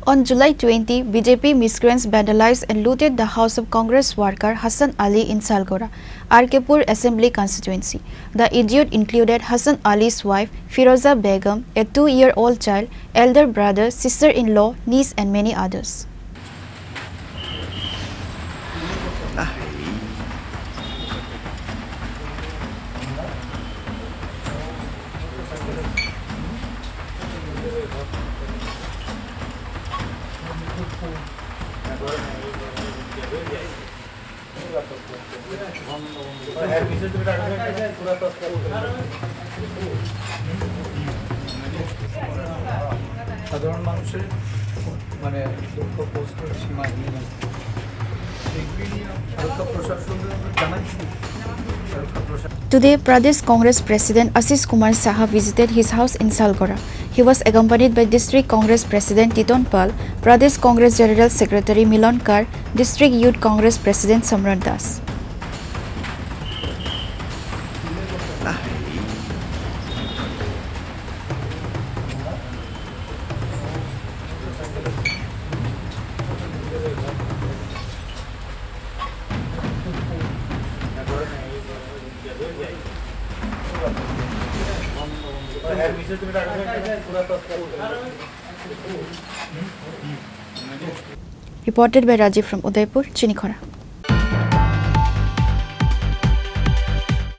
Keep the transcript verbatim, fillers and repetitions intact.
On July twenty, B J P miscreants vandalized and looted the house of Congress worker Hassan Ali in Salgora, R K Pur Assembly Constituency. The injured included Hassan Ali's wife, Firoza Begum, a two-year-old child, elder brother, sister-in-law, niece, and many others. সাধারণ মানুষের মানে দুঃখ কষ্টের সীমা নেই। হালকা প্রশাসনকে আমরা জানাই, হালকা প্রশাসন Today, Pradesh Congress President Ashish Kumar Saha visited his house in Salgora. He was accompanied by District Congress President Titon Pal, Pradesh Congress General Secretary Milon Kar, District Youth Congress President Samrat Das. Reported by Rajiv from Udaipur, Chinikhora.